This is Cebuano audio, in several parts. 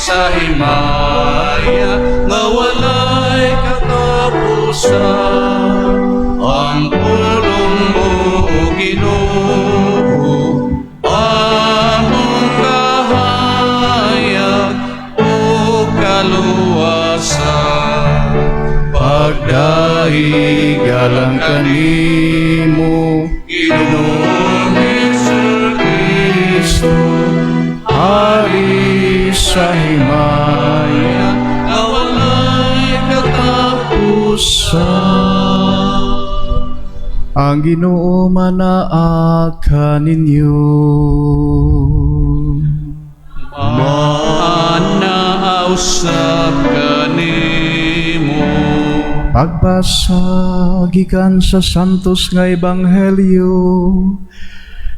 sa himaya nga walay katapusan. Ang pulong mo, Ginoo, among kahayag ug kaluwasan. Pagdaig alang kanimo, Ginoong Kristo, Hari sa himaya nga walay katapusan. Ang Ginoo manaa kaninyo. Maanaa usab kanimo. Pagbasa gikan sa Santos nga Ebanghelyo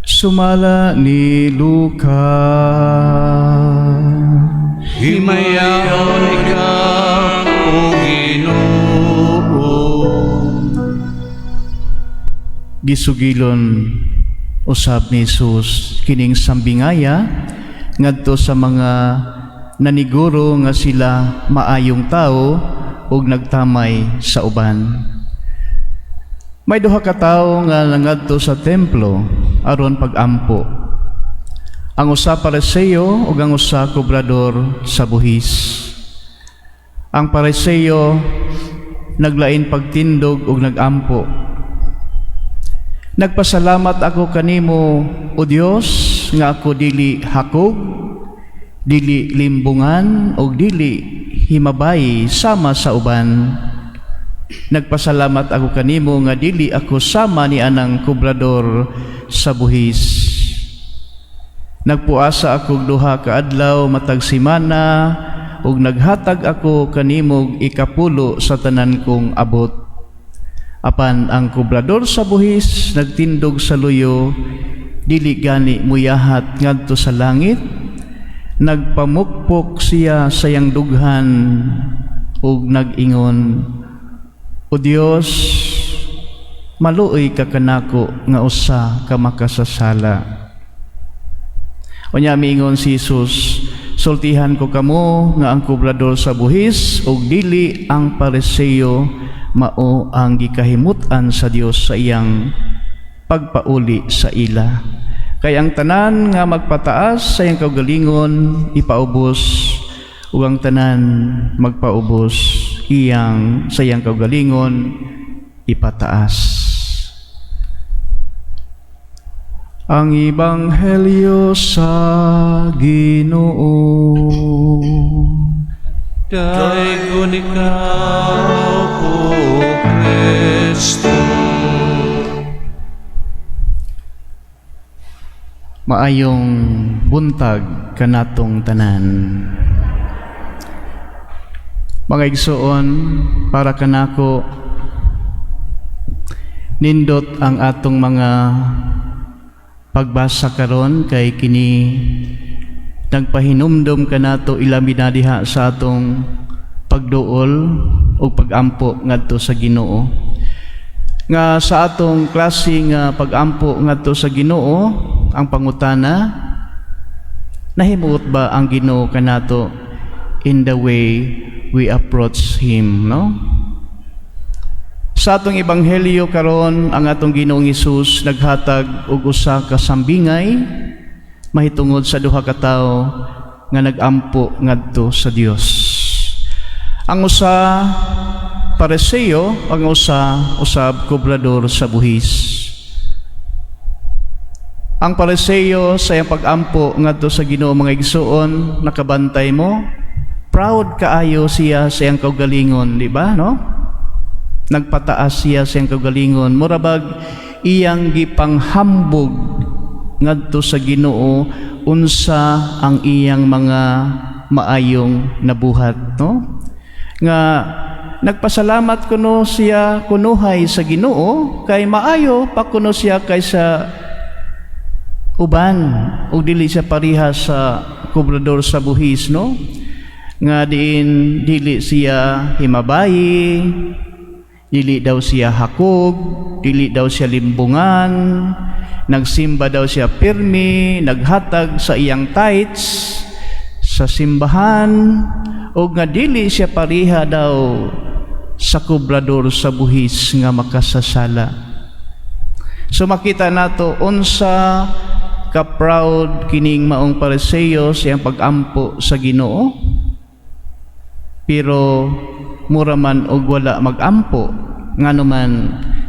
sumala ni Lucas. Himayaon ikaw, O Ginoo. Gisugilon usab ni Jesus kining sambingaya ngadto sa mga naniguro nga sila maayong tao ug nagtamay sa uban. May duha ka tawo nga nangadto sa templo aron pagampo. Ang usa Pariseo ug ang usa kobrador sa buhis. Ang Pariseo naglain pagtindog ug nagampo. "Nagpasalamat ako kanimo, O Dios, nga ako dili hakog, dili limbungan ug dili himabay sama sa uban. Nagpasalamat ako kanimo nga dili ako sama ni anang kobrador sa buhis. Nagpuasa ako og duha ka adlaw matag semana ug naghatag ako kanimo og ikapulo sa tanan kong abot." Apan ang kobrador sa buhis nagtindog sa luyo, dili gani muyahat ngadto sa langit. Nagpamukpok siya sa iyang dughan ug nag-ingon, "O Dios, maluoy ka kanako nga usa ka makasasala." Unya miingon si Jesus, "Sultihan ko kamo nga ang kobrador sa buhis ug dili ang Pariseo mao ang gikahimut-an sa Dios sa iyang pagpauli sa ila. Kay ang tanan nga magpataas sa iyang kaugalingon ipaubos, ug ang tanan magpaubos iyang sa iyang kaugalingon ipataas." Ang Ebanghelyo sa Ginoo. Daygon ikaw, O Kristo. Maayong buntag kanatong tanan. Mga igsoon, para kanako nindot ang atong mga pagbasa karon kay kini nagpahinumdom kanato ilabi na diha sa atong pagduol o pagampo ngadto sa Ginoo. Nga sa atong klase nga pagampo ngadto sa Ginoo, ang pangutana, nahimuot ba ang Ginoo kanato in the way we approach Him, no? Sa atong ebanghelyo karon, ang atong Ginoong Hesus naghatag og usa ka sambingay mahitungod sa duha ka tawo nga nagampo ngadto sa Dios. Ang usa Pariseo, ang usa usab kobrador sa buhis. Ang Pariseo sa iyang pagampo ngadto sa Ginoo, mga igsuon, nakabantay mo, proud kaayo siya sa iyang kaugalingon, di ba, no? Nagpataas siya sa iyang kaugalingon. Murabag iyang gipanghambog ngadto sa Ginoo unsa ang iyang mga maayong nabuhat, no? Nga nagpasalamat kuno siya kunuhay sa Ginoo kay maayo pa kuno siya kaysa uban ug dili siya pareha sa kobrador sa buhis, no? Nga diin dili siya himabayi, dili daw siya hakog, dili daw siya limbungan, nagsimba daw siya pirmi, naghatag sa iyang tithes. Sa simbahan o nga dili siya pareha daw sa kobrador sa buhis nga makasasala. So makita nato unsa ka proud kining maong Pariseo sa iyang pag-ampo sa Ginoo. Pero mura man og wala magampo, ngano man,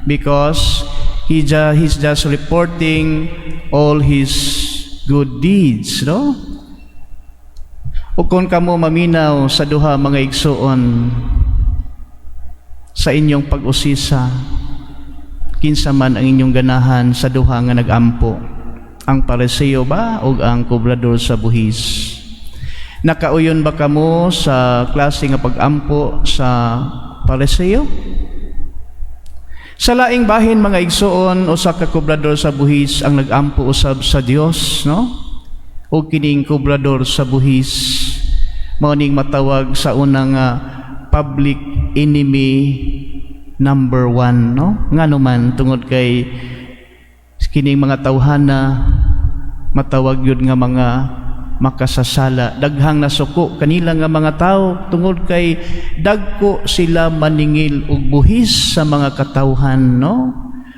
because he's just reporting all his good deeds, no? O kung kamo maminaw sa duha, mga igsuon, sa inyong pag-usisa, kinsa man ang inyong ganahan sa duha nga nagampo, ang Pariseo ba o ang kobrador sa buhis? Nakauyon ba kamo sa klase nga pag-ampo sa Pariseo? Sa laing bahin, mga igsuon, usa ka kobrador sa buhis ang nagampo usab sa Dios, no? O kining kobrador sa buhis mao ning matawag sa unang public enemy number one, no? Ngano man, tungod kay kining mga tawhana matawag yun nga mga makasasala. Daghang nasuko kanila nga mga tao tungod kay dagko sila maningil og buhis sa mga katawhan, no?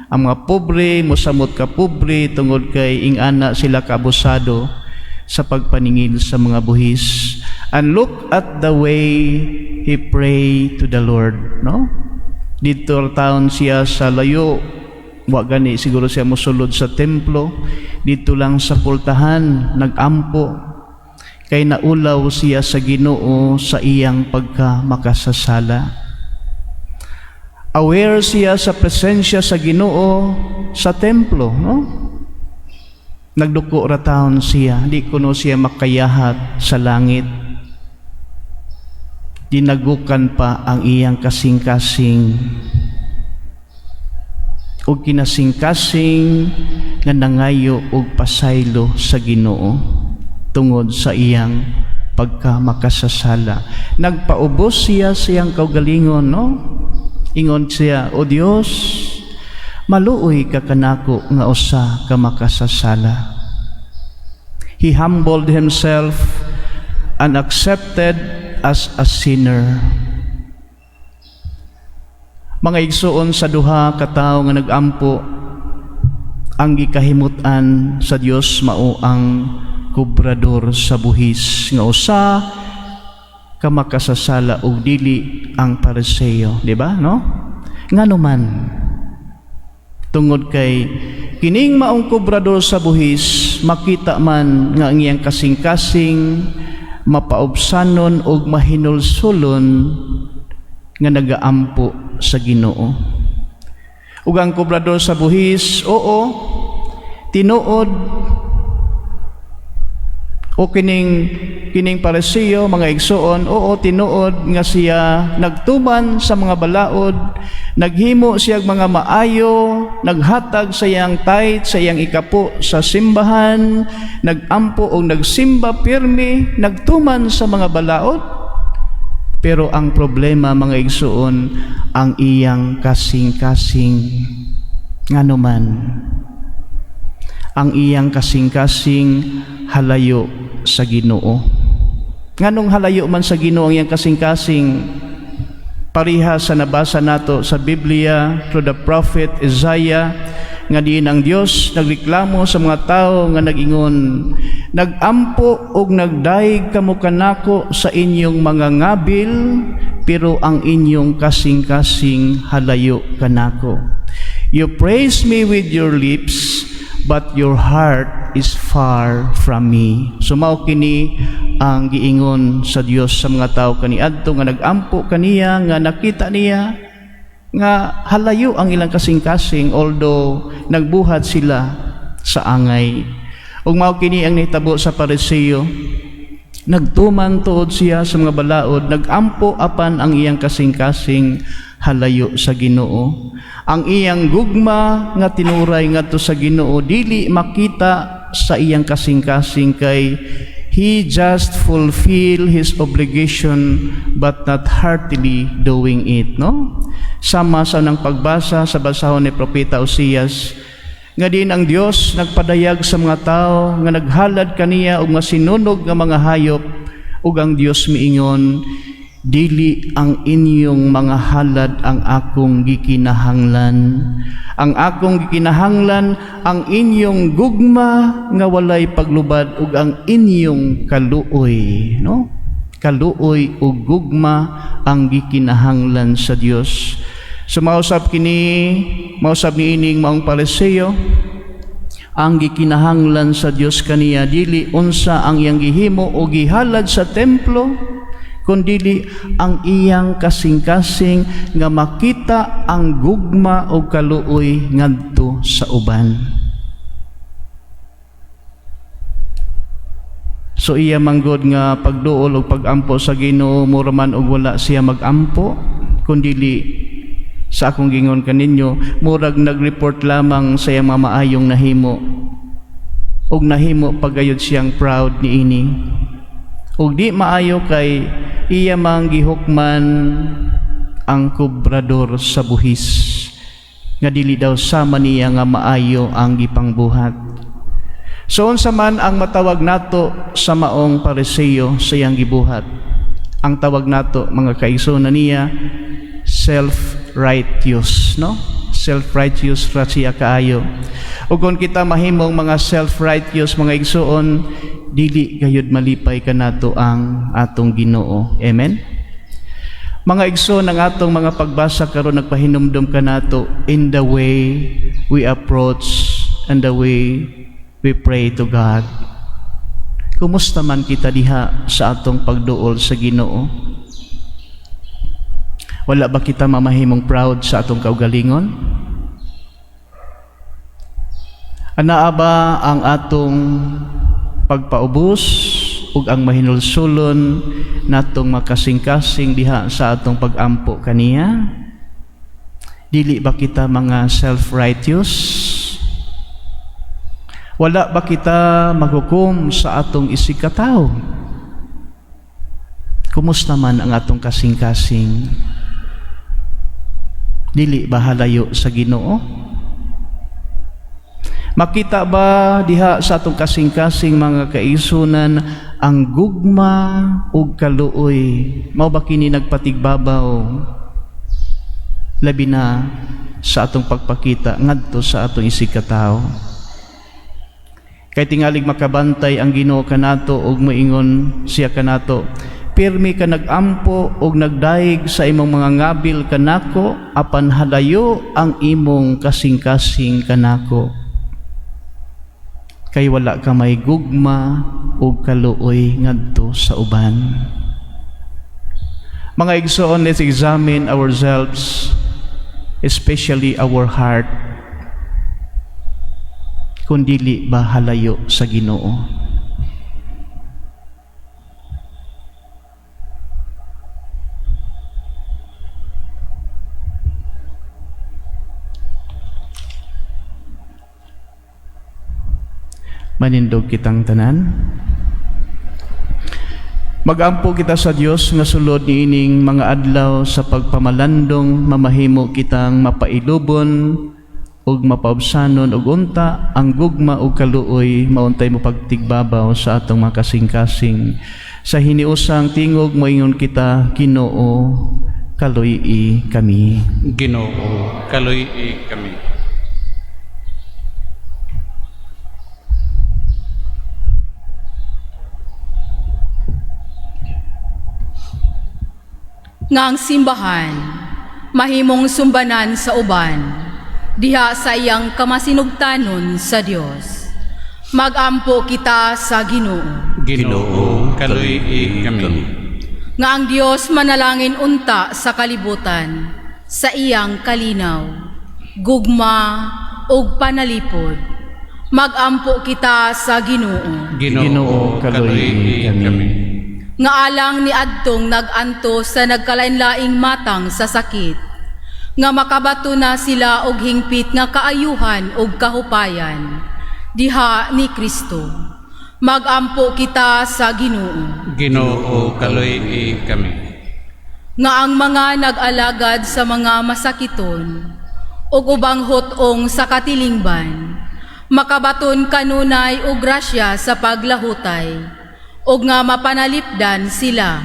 Ang mga pobre mosamot ka pobre tungod kay ingana sila kaabusado sa pagpaningil sa mga buhis. And look at the way he pray to the Lord, no? Dito taon siya sa layo, wa gani siguro siya mosulod sa templo, dito lang sa pultahan nagampo kay naulaw siya sa Ginoo sa iyang pagka makasasala. Aware siya sa presensya sa Ginoo sa templo, no? Nagduko ra taon siya, di kuno siya makayahat sa langit. Dinagukan pa ang iyang kasing-kasing o kinasing-kasing nga nangayo og pasaylo sa Ginoo tungod sa iyang pagka makasasala. Nagpaubos siya sa iyang kaugalingon, no? Ingon siya, "O Dios, maluoy ka kanako nga usa ka makasasala." He humbled himself and accepted as a sinner. Mga igsuon, sa duha ka tawo nga nagampo, ang gikahimut-an sa Dios mao ang kobrador sa buhis nga usa ka makasasala ug dili ang Pariseo, di ba, no? Ngano man, tungod kay kining maong kobrador sa buhis, makita man nga ang iyang kasing-kasing mapaubsanon ug mahinulsulon nga nagaampo sa Ginoo. Ug ang kobrador sa buhis, oo, tinuod, o kining kining Pariseo, mga igsuon, oo, tinuod nga siya nagtuman sa mga balaod, naghimo siya og mga maayo, naghatag sa iyang tithe, sa iyang ikapo sa simbahan, nagampo o nagsimba pirmi, nagtuman sa mga balaod. Pero ang problema, mga igsuon, ang iyang kasing-kasing. Ngano man, ang iyang kasing-kasing halayo sa Ginoo. Nganong halayo man sa Ginoo ang iyang kasing-kasing? Pareha sa nabasa nato sa Biblia through the prophet Isaiah, nga diin ang Dios nagreklamo sa mga tao nga nag-ingon, "Nagampo og nagdayeg kamo kanako sa inyong mga ngabil, pero ang inyong kasing-kasing halayo kanako. You praise me with your lips, but your heart is far from me." So mao kini ang giingon sa Dios sa mga tao kaniadto nga nagampo kaniya, nga nakita niya nga halayo ang ilang kasing-kasing although nagbuhat sila sa angay. Ug mao kini ang nahitabo sa Pariseo. Nagtuman tuod siya sa mga balaod, nagampo, apan ang iyang kasing-kasing halayo sa Ginoo. Ang iyang gugma nga tinuray ngadto sa Ginoo dili makita sa iyang kasing-kasing kay he just fulfill his obligation but not heartily doing it, no? Sama sa nang pagbasa sa basahon ni Propeta Osias, nga diin ang Dios nagpadayag sa mga tao nga naghalad kaniya og masinunog nga mga hayop. Ug ang Dios miingon, "Dili ang inyong mga halad ang akong gikinahanglan. Ang akong gikinahanglan ang inyong gugma nga walay paglubad ug ang inyong kaluoy," no? Kaluoy ug gugma ang gikinahanglan sa Dios. So mausab kini, mausab niining maong Pariseo, ang gikinahanglan sa Dios kaniya dili unsa ang iyang gihimo o gihalad sa templo, kundili ang iyang kasing-kasing nga makita ang gugma o kaluoy ngadto sa uban. So iya manggod nga pagduol og pagampo sa Ginoo, mura man og wala siya magampo, kundili sa akong gingon kaninyo, murag nag-report lamang sa iyang maayong nahimo, ug nahimo pagayod siyang proud niini. Ug di maayo kay iya mang gihukman ang kobrador sa buhis nga dili daw sama niya nga maayo ang gipangbuhat. So unsa man ang matawag nato sa maong Pariseo sa iyang gibuhat? Ang tawag nato, mga kaigsuonan niya, self-righteous, no? Self-righteous ra siya kaayo. Ug kung kita mahimong mga self-righteous, mga igsuon, dili gayud malipay kanato ang atong Ginoo. Amen. Mga igsoon, ang atong mga pagbasa karon nagpahinumdom kanato in the way we approach and the way we pray to God. Kumusta man kita diha sa atong pagduol sa Ginoo? Wala ba kita mamahimong proud sa atong kaugalingon? Anaa ba ang atong pagpaubos ug ang mahinulsulon natong makasing-kasing diha sa atong pagampo kaniya? Dili ba kita mga self-righteous? Wala ba kita maghukom sa atong isigkatawo? Kumusta man ang atong kasing-kasing? Dili ba halayo sa Ginoo? Makita ba diha sa atong kasing-kasing, mga kaigsuonan, ang gugma ug kaluoy? Mao ba kini nagpatigbabaw labi na sa atong pagpakita ngadto sa atong isigkatawo? Kay tingalig makabantay ang Ginoo kanato ug moingon siya kanato, "Pirmi ka nagampo og nagdayeg sa imong mga ngabil kanako, apan halayo ang imong kasing-kasing kanako. Kay wala ka may gugma ug kaluoy ngadto sa uban." Mga igsoon, let's examine ourselves, especially our heart. Kung dili ba halayo sa Ginoo? Manindog kitang tanan. Magampo kita sa Dios nga sulod niining mga adlaw sa pagpamalandong mamahimo kitang mapailubon ug mapaubsanon, ug unta ang gugma ug kaluoy mauntay mo pagtigbabaw sa atong mga kasing-kasing. Sa hiniusang tingog moingon kita, "Ginoo, kaluy-i kami." Ginoo, kaluy-i kami. Nga ang simbahan mahimong sumbanan sa uban diha sa iyang kamasinugtanon sa Dios. Magampo kita sa Ginoo. Ginoo, kaluy-i kami. Nga ang Dios manalangin unta sa kalibutan sa iyang kalinaw, gugma ug panalipod. Magampo kita sa Ginoo. Ginoo, kaluy-i kami. Nga alang ni adtong nag-antos sa nagkalainlaing matang sa sakit, nga makabato na sila og hingpit nga kaayuhan ug kahupayan diha ni Kristo. Magampo kita sa Ginoo. Ginoo, kaluy-i kami. Nga ang mga nag-alagad sa mga masakiton ug ubang hot-ong sa katilingban makabaton kanunay og grasya sa paglahutay. ug nga mapanalipdan sila.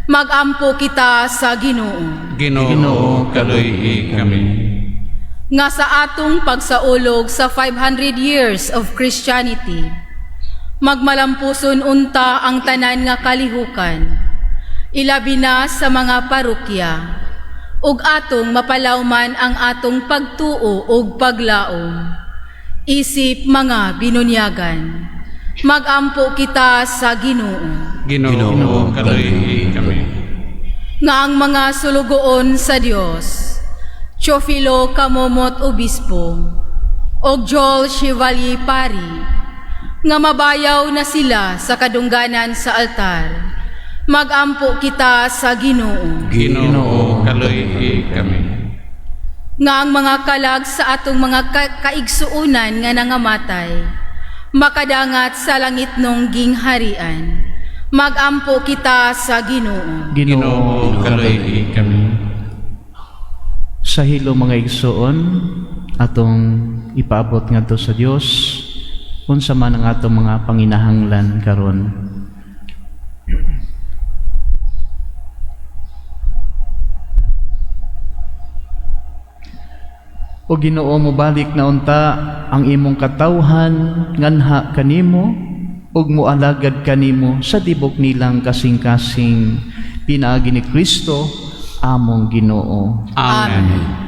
Magampo kita sa Ginoo. Ginoo, kaluy-i kami. Nga sa atong pagsaulog sa 500 years of Christianity, magmalampuson unta ang tanan nga kalihukan, ilabi na sa mga parokya, ug atong mapalawman ang atong pagtuo ug paglaom. Isip mga binunyagan, magampo kita sa Ginoo. Ginoo, kaluy-i kami. Nga ang mga sulugoon sa Dios, Teofilo Camomot Obispo ug Joel Chevalier Pari, nga mabayaw na sila sa kadungganan sa altar. Magampo kita sa Ginoo. Ginoo, kaluy-i kami. Nga ang mga kalag sa atong mga kaigsuunan nga nangamatay makadangat sa langitnong gingharian. Magampo kita sa Ginoo. Ginoo, kaluy-i kami. Sa hilo, mga igsoon, atong ipaabot ngadto sa Dios unsa man ang atong mga panginahanglan karon. O Ginoo, mobalik na unta ang imong katawhan nganha kanimo ug moalagad kanimo sa tibok nilang kasing-kasing, pinaagi ni Kristo among Ginoo. Amen.